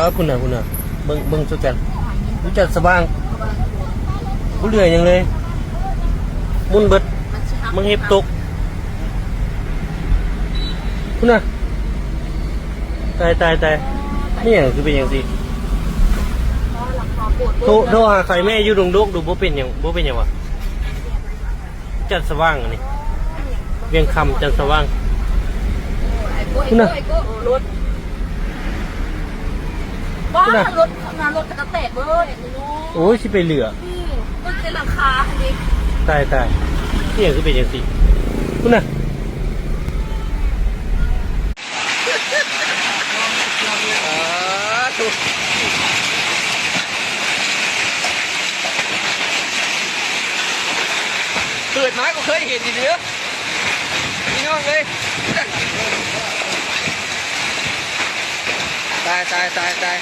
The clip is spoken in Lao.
ເອົາ ພຸ້ນນະ ພຸ້ນນະ ເບິ່ງ ເບິ່ງຊ່ວຍກັນ ອຸຈັດສະຫວ່າງ ບໍ່ເຫຼືອຫຍັງເລີຍ ໝຸ່ນເບິດ ມັນເຫັບຕົກ ພຸ້ນນະ ຕາຍ ຕາຍ ຕາຍ ແມ່ນຫຍັງຄືເປັນຈັ່ງຊີ້ ໂທ ໂທຫາໄຄແມ່ຢູ່ດົງໂດກດູ ບໍ່ເປັນຫຍັງ ບໍ່ເປັນຫຍັງຫວາ? ຈັນສະຫວ່າງອັນນີ້ ວຽງຄຳຈັນສະຫວ່າງ ພຸ້ນນະ ລົດ ບ້າ ລົດ ໜ້າລົດກະແຕກເບີດ ໂອ້ຍ ຊິໄປເຫຼືອ ອືມ ຕຶກແຕ່ຫຼັງຄາຫັ້ນເດ ຕາຍ ຕາຍ ອີ່ຫຍັງຄືເປັນຈັ່ງຊີ້ ພຸ້ນນະ ເກີດມາກໍເຄີຍເຫັນດີເດີ ພີ່ນ້ອງເອີຍ ຕາຍ ຕາຍ ຕາຍ ຕາຍ.